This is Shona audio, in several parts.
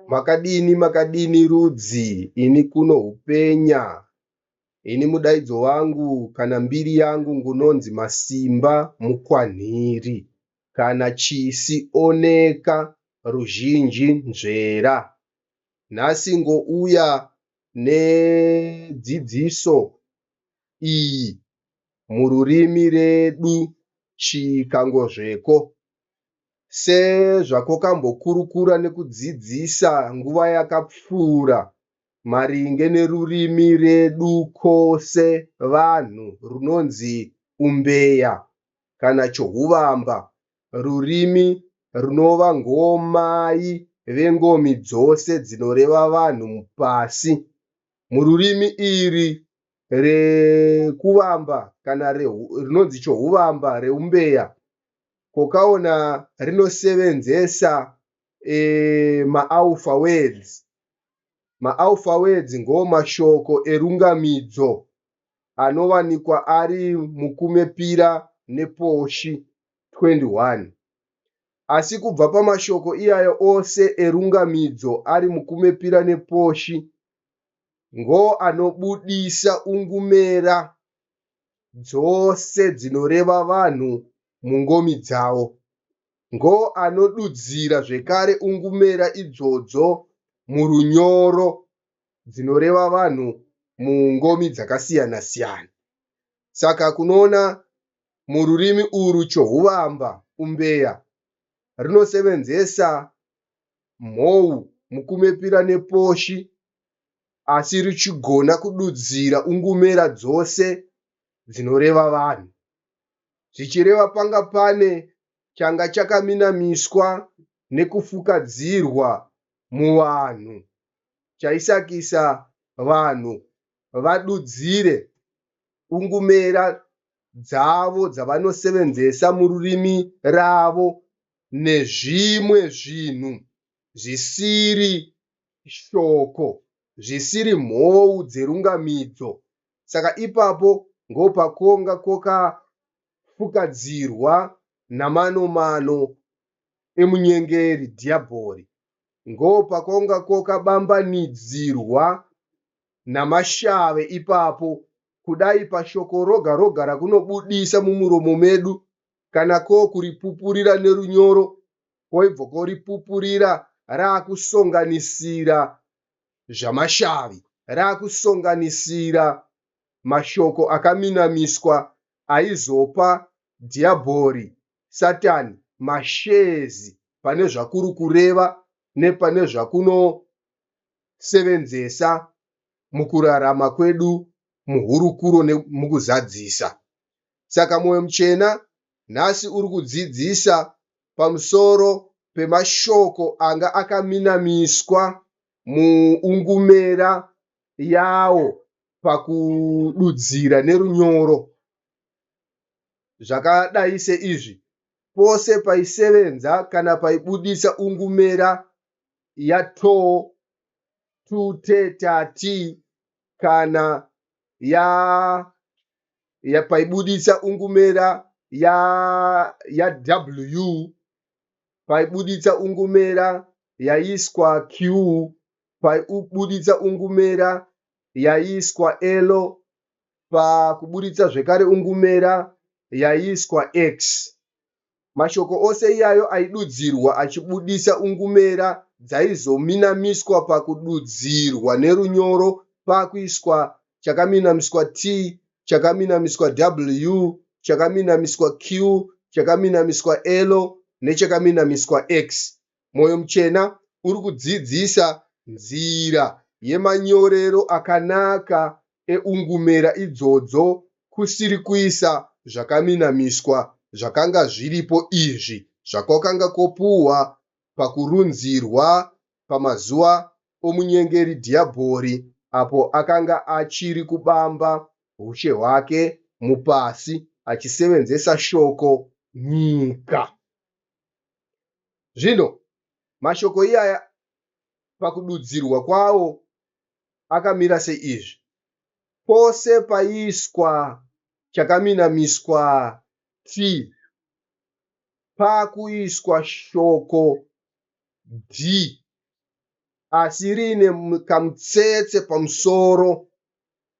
Makadini makadini rudzi ini kuno hupenya. Ini mudaidzo wangu kana mbiri yangu ngunonzi Masimba Mukwanhiri kana Chisi oneka ruzhinji nzvera. Nhasi ngouya nedzidziso iyi mururimi redu Chikangozveko. Sezvakokambokurukura nekudzidzisa nguva yakapfuura maringe nerurimi redu kose vanhu runonzi umbeya kana chohuvamba, rurimi runova ngomai vengomi dzose dzinoreva vanhu pasi. Mururimi iri rekuvamba kana rinonzi chohuvamba reumbeya kokaona rinosevenzesa maalpha words. Maalpha words ngomashoko erungamidzo anowanikwa ari mukumepira neposhi 21. Asi kubva pamashoko iyayo ose erungamidzo ari mukumepira neposhi ngoanobudisa ungumera dzose dzinoreva vanhu mungomi dzavo. Ngoanodudzira zvekare ungumera idzodzo murunyoro dzinoreva vanhu mungomi dzakasiyana siyana. Saka kunoona mururimi urwu chohuvamba umbeya rinosevenzesa mhou mukumepira neposhi asi richigona kududzira ungumera dzose dzinoreva vanhu. Zvichireva panga pane changa chakaminamiswa nekufukadzirwa muvanhu chaisakisa vanhu vadudzire ungumera dzavo dzavanosevenzesa mururimi ravo nezvimwe zvinhu zvisiri shoko, zvisiri mhou dzerungamidzo. Saka ipapo ngopakonga kokafukadzirwa namano-mano emunyengeri dhiyabhori. Ngopakonga kokabambanidzirwa namashave ipapo. Kudai pashoko roga roga rakunobudisa mumuromo medu kana kokuripupurira nerunyoro koibva koripupurira raakusonganisira zvamashavi, raakusonganisira mashoko akaminamiswa aizopa dhiyabhori, Satani, mashares pane zvakuri kureva nepane zvakunosevenzesa mukurarama kwedu muhurukuro nemukuzadzisa. Saka Mwoyo Muchena nhasi uri kudzidzisa pamusoro pemashoko anga akaminamiswa muungumera yawo pakududzira nerunyoro. Zvakadai seizvi, pose paisevenza kana paibudisa ungumera yato, tu, te, ta, ti kana ya, ya paibudisa ungumera ya, ya w, paibuditsa ungumera yaiswa q, paibuditsa ungumera yaiswa l, pakuburitsa zvekare ungumera yaiswa x. Mashoko ose iyayo aidudzirwa achibudisa ungumera dzaizominamiswa pakududzirwa nerunyoro pakuiswa chakaminamiswa T, chakaminamiswa W, chakaminamiswa Q, chakaminamiswa L nechakaminamiswa X. Mwoyo Muchena uri kudzidzisa nzira yemanyorero akanaka eungumera idzodzo kusiri kuisa zvakaminamiswa zvakanga zviripo izvi zvakwakanga kwopuhwa pakurunzirwa pamazuva omunyengeri dhiyabhori apo akanga achiri kubamba hushe hwake mupasi achisevenzesa shoko nyika. Zvino mashoko iyaya pakududzirwa kwawo akamira seizvi. Pose paiiswa chakaminamiswa T, pakuiswa shoko D. asi riine kamutsetse pamusoro,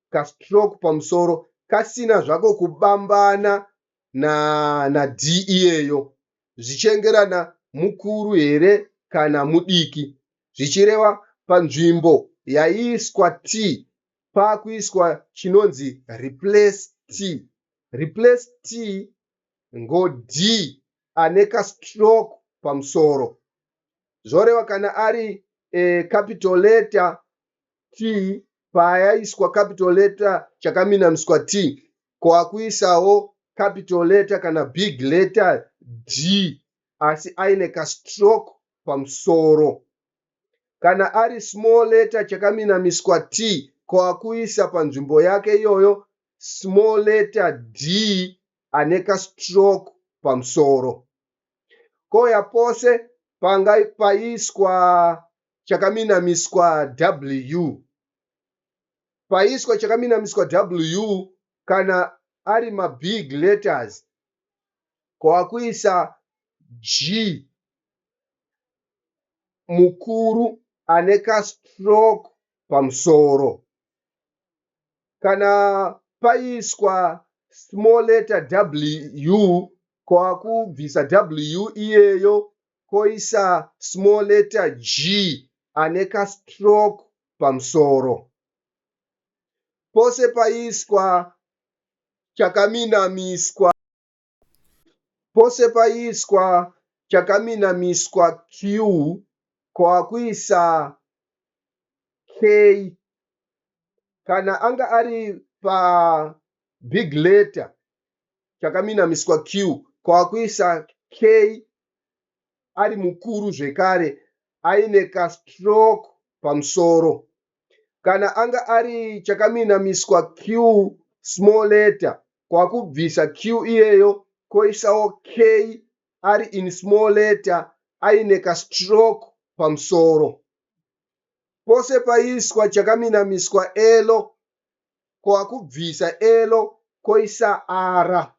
kastroke pamusoro, kasina zvako kubambana naD iyeyo, zvichiengerana mukuru here kana mudiki, zvichireva panzvimbo yaiiswa T pakuiswa chinonzi replace T. Replace T ngoD ane kastroke pamusoro. Zvoreva kana ari capital letter T, payaiswa capital letter chakaminamiswa T, kwakuisawo capital letter kana big letter D asi aine kastroke pamusoro. Kana ari small letter chakaminamiswa T, kwakuisa panzvimbo yake iyoyo small letter d ane kastroke pamusoro. Kouya pose panga paiswa chakaminamiswa W, paiswa chakaminamiswa W, kana ari mabig letters kwakuisa G mukuru ane kastroke pamusoro. Kana paiswa small letter W, kwakubvisa W iyeyo koisa small letter g ane kastroke pamusoro. Pose paiswa chakaminamiswa, pose paiswa chakaminamiswa Q, kwakuisa K. Kana anga ari pabig letter chakaminamiswa Q, kwakuisa K ari mukuru zvekare aine kastroke pamusoro. Kana anga ari chakaminamiswa Q small letter, kwakubvisa Q iyeyo koisawo K ari in small letter aine kastroke pamusoro. Pose paiswa chakaminamiswa L, kwakubvisa L koisa R.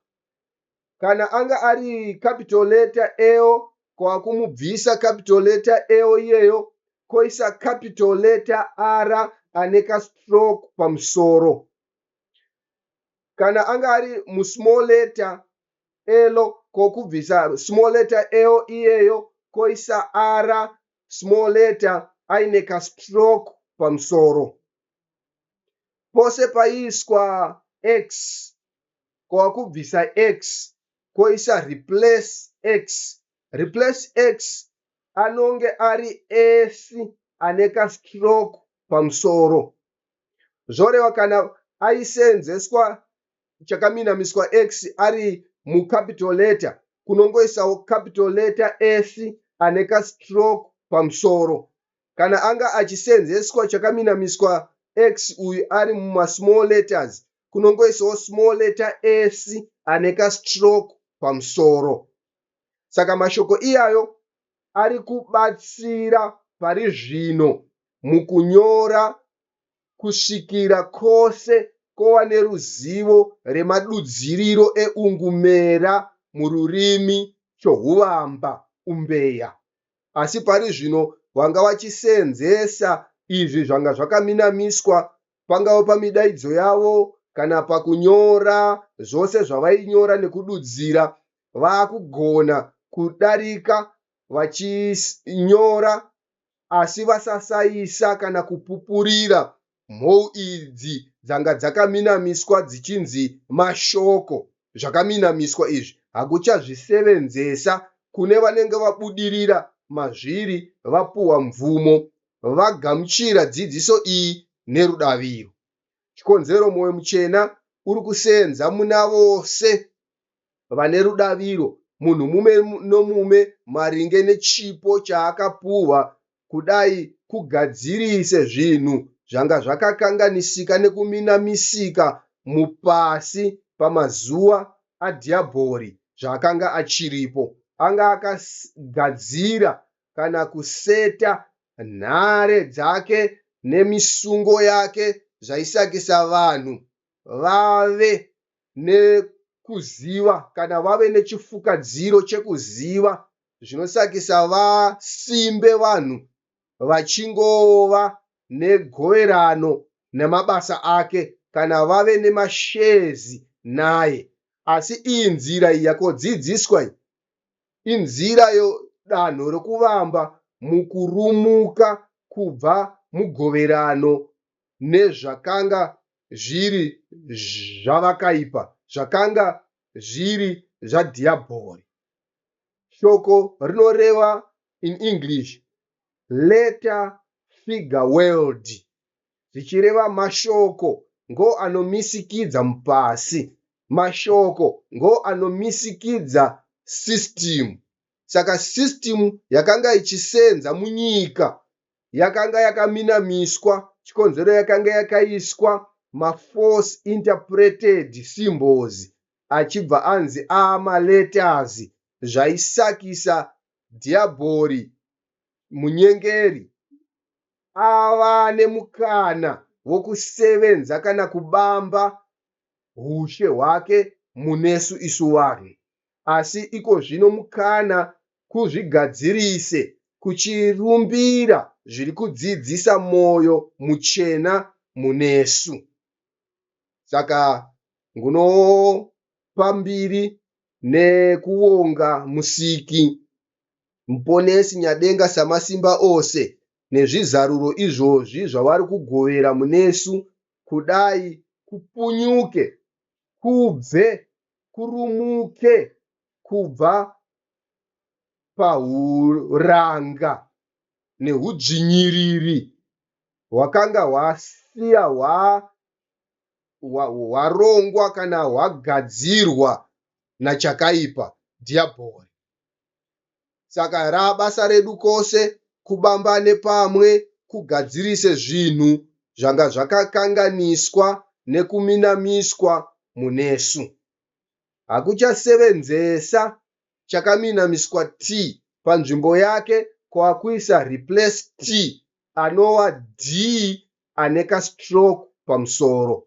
Kana anga ari capital letter L, kwakumubvisa capital letter L iyeyo koisa capital letter R ane kastroke pamusoro. Kana anga ari musmall letter L, kokubvisa small letter L iyeyo koisa R small letter aine kastroke pamusoro. Pose paiswa X, kwakubvisa X koisa replace X. Replace X anonge ari S ane kastroke pamusoro. Zvoreva kana aisenzeswa chakaminamiswa X ari mucapital letter, kunongoisawo capital letter S ane kastroke pamusoro. Kana anga achisenzeswa chakaminamiswa X uyu ari mumasmall letters, kunongoisawo small letter S ane kastroke pamusoro. Saka mashoko iyayo ari kubatsira pari zvino mukunyora kusvikira kwose kwova neruzivo remadudziriro eungumera mururimi chohuvamba umbeya. Asi pari zvino vanga vachisenzesa izvi zvanga zvakaminamiswa, pangava pamidaidzo yavo kana pakunyora, zvose zvavainyora nekududzira vaakugona kudarika vachinyora asi vasasaisa kana kupupurira mhou idzi dzanga dzakaminamiswa dzichinzi mashoko. Zvakaminamiswa izvi hakuchazvisevenzesa kune vanenge vabudirira mazviri, vapuhwa mvumo, vagamuchira dzidziso iyi nerudaviro. Chikonzero mwoyo muchena uri kusenza muna vose vane rudaviro, munhu mume nomume maringe nechipo chaakapuhwa kudai kugadzirise zvinhu zvanga zvakakanganisika nekuminamisika mupasi pamazuva adhiabhori zvaakanga achiripo. Anga akagadzira kana kuseta nhare dzake nemisungo yake zvaisakisa vanhu vave nekuziva kana vave nechifukadziro chekuziva zvinosakisa vasimbe vanhu. vachingova negoverano nemabasa ake kana vave nemashares naye. Asi iyi nzira iyi yakodzidziswa iyi inzira yedanho rokuvamba mukurumuka kubva mugoverano nezvakanga zviri zvavakaipa, zvakanga zviri zvadhiyabhori. Shoko rinoreva in English letter figure world zvichireva mashoko ngoanomisikidza mupasi, mashoko ngoanomisikidza system. Saka system yakanga ichisenza munyika yakanga yakaminamiswa chikonzero yakanga yakaiswa mafalse interpreted symbols achibva anzi amaletters zvaisakisa dhiyabhori munyengeri ava nemukana wokusevenza kana kubamba hushe hwake munesu isu vanhu. Asi iko zvino mukana kuzvigadzirise kuchirumbira zviri kudzidzisa mwoyo muchena munesu. Saka ngunopa mbiri nekuvonga Musiki, Muponesi Nyadenga Samasimba ose nezvizaruro izvozvi zvavari kugovera munesu kudai kupunyuke kubve kurumuke kubva pahuranga nehudzvinyiriri hwakanga hwasiya hwarongwa kana hwagadzirwa nachakaipa dhiyabhori. Saka raabasa redu kose kubamba nepamwe kugadzirise zvinhu zvanga zvakakanganiswa nekuminamiswa munesu. Hakuchasevenzesa chakaminamiswa T panzvimbo yake kwakuisa replace T anova D ane kastroke pamusoro.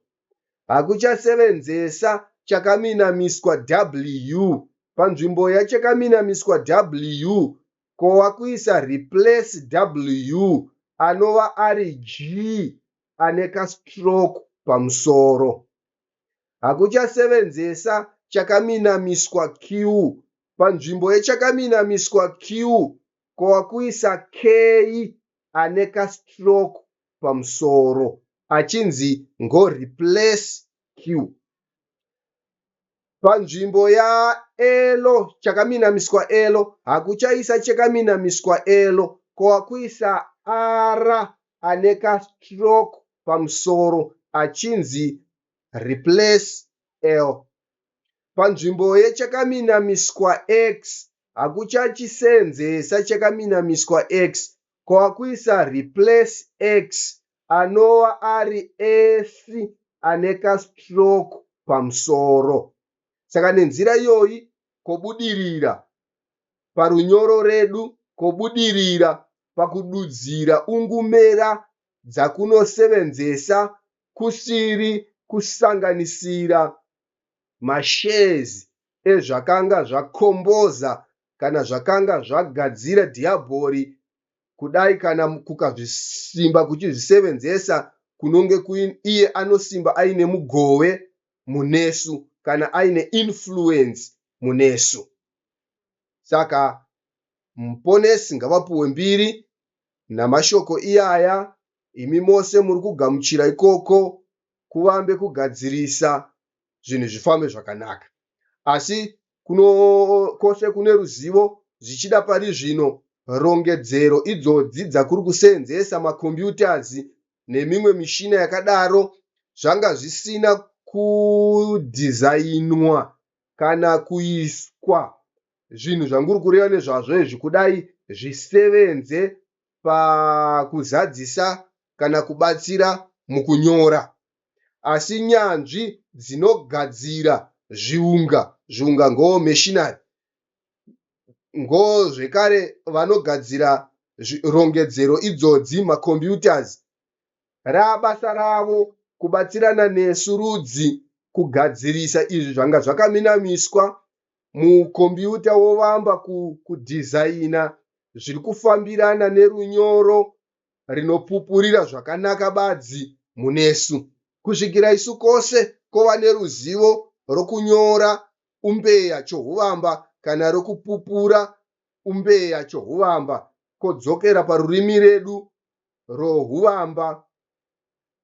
Hakuchasevenzesa chakaminamiswa W panzvimbo yachakaminamiswa W kowakuisa replace W anova ari G ane kastroke pamusoro. Hakuchasevenzesa chakaminamiswa Q panzvimbo yechakaminamiswa Q kowakuisa K ane kastroke pamusoro achinzi ngoreplace Q. Panzvimbo yaL chakaminamiswa L hakuchaisa chakaminamiswa L kowakuisa R ane kastroke pamusoro achinzi replace L. Panzvimbo yechakaminamiswa X hakuchachisenzesa chakaminamiswa X kwakuisa replace X anova ari S ane kastroke pamusoro. Saka nenzira iyoyi kobudirira parunyoro redu, kobudirira pakududzira ungumera dzakunosevenzesa kusiri kusanganisira mashares ezvakanga zvakomboza kana zvakanga zvagadzira dhiyabhori kudai kana kukazvisimba kuchizvisevenzesa kunonge iye anosimba aine mugove munesu kana aine influence munesu. Saka muponesi ngavapuwe mbiri namashoko iyaya imi mose muri kugamuchira ikoko kuvambe kugadzirisa zvinhu zvifambe zvakanaka. Asi kuno kwose kune ruzivo zvichida pari zvino rongedzero idzodzi dzakuri kuseenzesa macomputers nemimwe mishina yakadaro zvanga zvisina kudhizainwa kana kuiswa zvinhu zvanguri kureva nezvazvo izvi kudai zvisevenze pakuzadzisa kana kubatsira mukunyora. Asi nyanzvi dzinogadzira zviunga, zviunga ngo machinery, ngo zvekare vanogadzira rongedzero idzodzi macomputers raabasa ravo kubatsirana nesu rudzi kugadzirisa izvi zvanga zvakaminamiswa mukombiyuta wovamba kudhizaina zviri kufambirana nerunyoro. rinopupurira zvakanaka badzi munesu. Kusvikira isu kose kova neruzivo rokunyora umbeya chohuvamba kana rokupupura umbeya chohuvamba kodzokera parurimi redu rohuvamba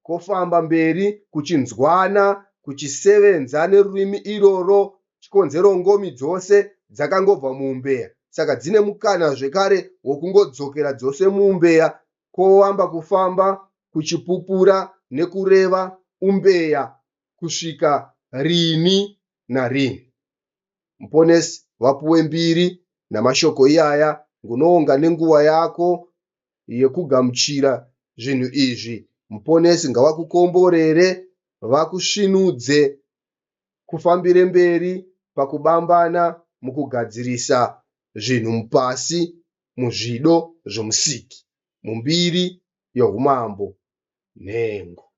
kofamba mberi kuchinzwana kuchisevenza nerurimi iroro chikonzero ngomi dzose dzakangobva muumbeya saka dzine mukana zvekare wokungodzokera dzose muumbeya kovamba kufamba kuchipupura nekureva umbeya kusvika rini narini. Muponesi vapuwe mbiri namashoko iyaya ngunoonga nenguva yako yekugamuchira zvinhu izvi. Muponesi ngavakukomborere vakusvinudze kufambire mberi pakubambana mukugadzirisa zvinhu mupasi muzvido zvomusiki mumbiri youmambo nhengo.